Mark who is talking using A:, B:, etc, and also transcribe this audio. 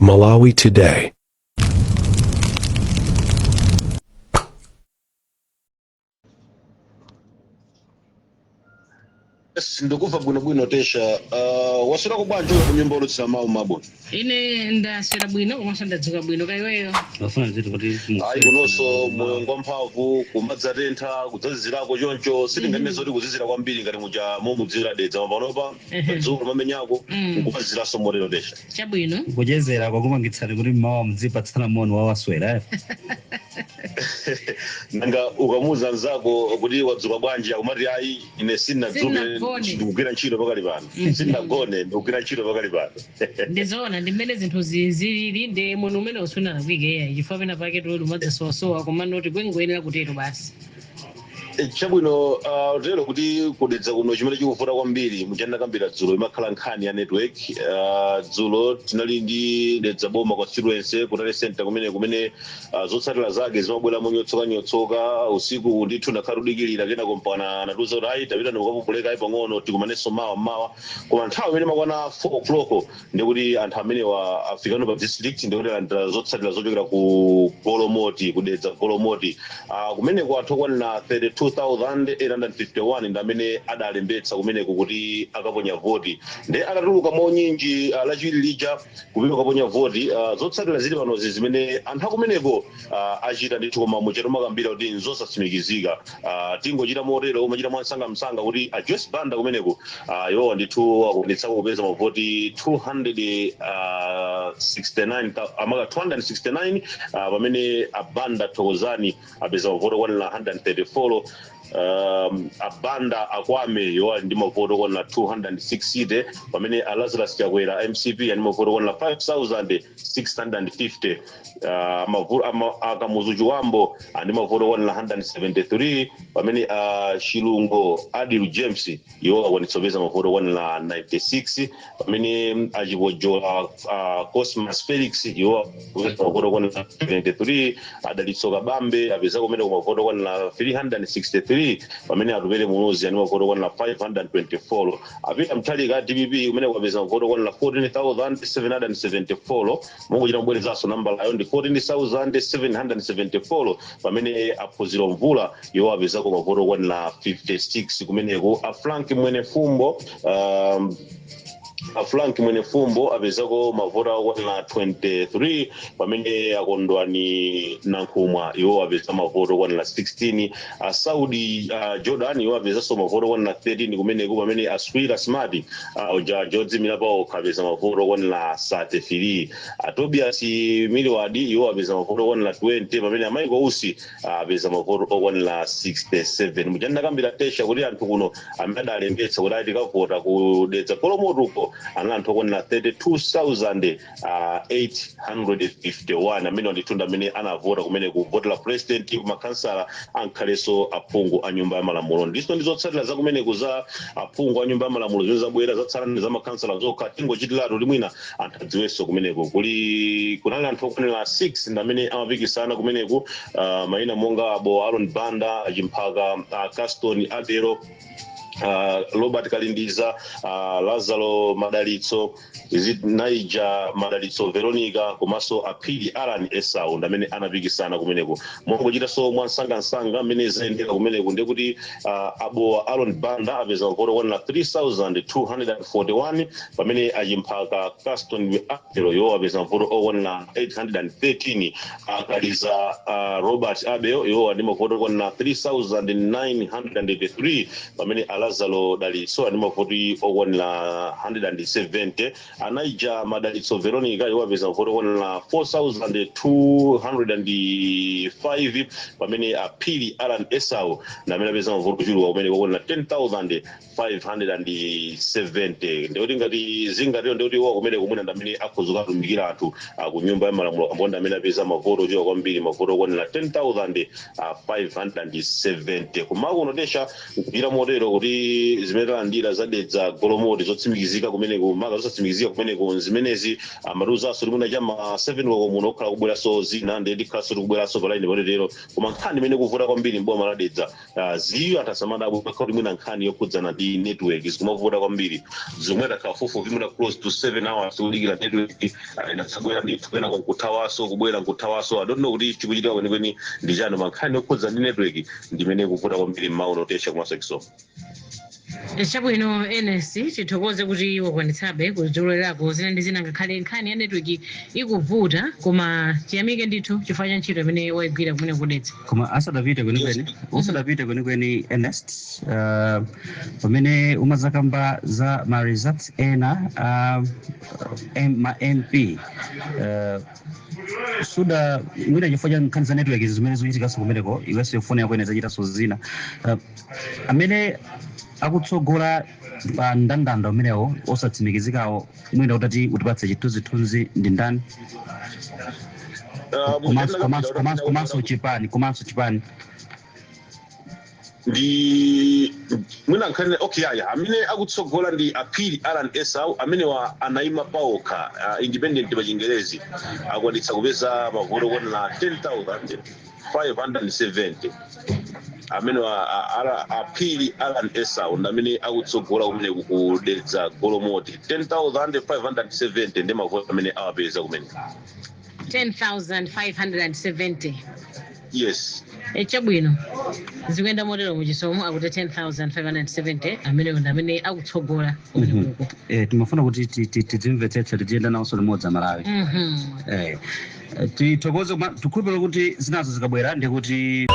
A: Malawi Today.
B: Yes, ndikuva bwinobwino Tesha. Waswerako bwanji uko kunyumba yolutsira mawu mabwe?
C: Ine ndaswera bwino komanso ndadzuka bwino kaiweyo.
D: Bafuna ziti kuti
B: Ayi, kunonso moyo ngwamphamvu, kumadzatentha, kudzazizirako choncho. Sitinganene zoti kuzizira kwambiri ngati muja mumudzira Dedza panopa. Dzuwa limamenyako, nkumaziziranso motero, Tesha.
C: Chabwino.
D: Kuchezera kwakupangitsani kuti mmawa mudzipatsana moni wawaswera, eh?
B: Nanga ukamuuza nzako kuti wadzuka bwanji, akumati, "Ayi, ine sindinadzuke."
C: Sindinagone.
B: Ndikugwira ntchito pakali pano. Sindinagone, ndikugwira ntchito pakali pano.
C: Ndizoona, ndi mmene zinthu zilili, ndi munthu umene usunalakwike, chifukwa pena pake tuli umadzasowasowa, koma noti kwengoyenera kutero basi.
B: Chabwino, tero kuti kuDedza kuno chimene chikuvuta kwambiri, muchandakambira dzulo, imakhala nkhani ya network. Dzulo tinali ndi Dedza Boma constituency, kutali center kumene zotsatira zake zimabwera monyotsokanyotsoka usiku ndithu. Ndakhala tudikirira, kenako mpana anatiuza kuti, "Ayi, tapita ndikukapupuleka ayi pang'ono, tikumanenso mawa mmawa." Koma nthawi imene makwana 4 o'clock, ndikuti anthu amenewa afikano pa district, ndikuti alandira zotsatira zochokera ku Golomoti, kuDedza Golomoti. Kumeneko anthu okwanira 32,851 ndi amene adalembetsa kumeneko kuti akaponya voti. Ndi atatuluka maunyinji Lachiwiri lija kupita kukaponya voti, zotsatira zili panozi zimene anthu akumeneko achita ndithu, koma mucheto makambira kuti nzosatsimikizika. Tingochita motero, umachita mwansangamsanga kuti a Joyce Banda kumeneko, iwowa ndithu akwanitsako kupeza mavoti 269, amaka 269, pamene abanda Thokozani apeza mavoti okwanira 134. Abanda Akwame iwo ali ndi mavoti okwanira 260, pamene a Lazarus Chakwera, MCP, ali ndi mavoti okwanira 5650. Akamuzu Chiwambo ali ndi mavoti okwanira 173, pamene Chilungo Adilu James iwo akwanitsa kupeza mavoti okwanira 96, pamene achipojola Cosmas Felix iwo akupeza mavoti okwanira 73. Adalitso Kabambe apeza kumene ku mavoti okwanira 363, pamene Atupele Muluzi ali mavoti okwanira 524. Apita Mutharika, DPP, kumene kupeza mavoti okwanira 14,774. Munguchita kubwerezanso, nambalayo ndi 14,774, pamene aphunziro Mvula iwo apezako mavoti okwanira 56 kumeneko. A Frank Mwenefumbo, a Frank Mwenefumbo apezako mavoti okwanira 23, pamene akondwani Nankhumwa iwo apeza mavoti okwanira 16. A Saudi Jordan iwo apezanso mavoti okwanira 13 kumeneko, pamene aswira Smart, uja jodzimira paokha, apeza mavoti okwanira 33. A Tobias Miliwadi iwo apeza mavoti okwanira 20, pamene a Michael Usi apeza mavoti okwanira 67. Muchandakambira, Tesha, kuti anthu kuno amene adalembetsa kuti ati tikavota kuDedza Golomotuko anali anthu okwanira 32,851. Amene ndithu ndi amene anavota kumene, kuvotera president, kumakhansala, ankhalenso aphungu a nyumba ya malamulo. Ndiso ndi zotsatira za kumeneku za aphungu a nyumba ya malamulo zimene zabwera, zatsala ndi za makhansala zokha. Tingochitiratu kuti mwina anthu adziwenso kumeneko kuli kunali anthu okwanira 6 ndi amene amapikisana kumeneku, mayina monga abo Aaron Banda, Achimphaka Caston Abelo, Robert Kalindiza, Lazaro Madalitso, Naija Madalitso Veronica, komanso Aphiri Alan Esau ndi amene anapikisana kumeneko. Mongochitanso mwansangansanga amene zayendera kumeneko, ndikuti abowa Aaron Banda apeza mavoti okwanira 3241, pamene Achimphaka Caston Abelo iwo apeza mavoti okwanira 813. Akaliza Robert Abel iwo ndi mavoti okwanira 3983, pamene Alazaro Dalitso ali mavoti okwanira 170. Anaija Madalitso Veronica iwo apeza mavoti okwanira 4205, pamene Aphiri Alan Esau ndi amene apeza mavoti ochuluka kumene okwanira 10,570. Ndikuti ngati zingatero, ndikuti iwo kumene kumwina ndi amene akhoza kukatumikira anthu ku nyumba ya malamulo, ambao ndi amene apeza mavoti ochuluka kwambiri, mavoti okwanira 10,570. Kumakuno, Tesha, nkuchita motero kuti Kuti zimene talandira zadedza Golomoti zotsimikizika kumeneku, maka zosatsimikizika kumeneku zimenezi. Amatiuzanso kuti mwina chama 7 koloko muno kukhala kubweranso zina, ndiye tikhalanso tikubweranso pa line potetero. Koma nkhani imene kuvuta kwambiri mboma la Dedza, ziyo anthu asamadabwe pakhala kuti mwina nkhani yokhudzana ndi network zikumavuta kwambiri, zomwe takhala fufupi mwina close to 7 hours kudikira network. Inasabwera ndithu, kwena nkuthawaso, kubwera nkuthawaso. I don't know kuti chikuchitika kwenikweni ndi chani, koma nkhani yokhudza ndi network ndimene kuvuta kwambiri m'mauno tesha komanso kisomo.
C: Chabwino Ernest, tithokoze kuti wakwanitsabe kudzololerako zina ndi zina, ngakhale nkhani ya network ikuvuta, koma tiyamike ndithu chifukwa cha ntchito imene wayigwira kumene kudetsa.
D: Koma asadapite kwenikweni, usadapite kwenikweni Ernest, pamene umazakamba za ma results ena ma MP, suda mwina chifukwa cha nkhani za network zimene zikuchitikanso kumeneko, iwenso foni yako ine zachitanso zina, amene akutsogola pa mndandanda umenewo osatsimikizikawo, mwina utati utipatse chithunzithunzi ndi ndani? Komanso chipani, komanso chipani.
B: Ndi mwina nkhani, okay, aya amene akutsogola ndi Apiri Alan Esau, amene wa anayima paokha, independent pa Chingerezi, akwanitsa kupeza mavoti okwana 10,570. Amene wa Apiri Alan Esau ndi amene akutsogola kumene kudedza Golomoti, 10,570 ndi mavoti amene awapeza kumene.
C: 10,570?
B: Yes.
C: E, chabwino, zikuyenda motero muchisomo, akuti 10,570, ameneyo ndi amene akutsogola kumene kuko.
D: Timafuna kuti tidzimvetsetse, tiziyenda nawonso limodzi Amalawi. Tithokoze, tikhulupirira kuti zinazo zikabwera ndikuti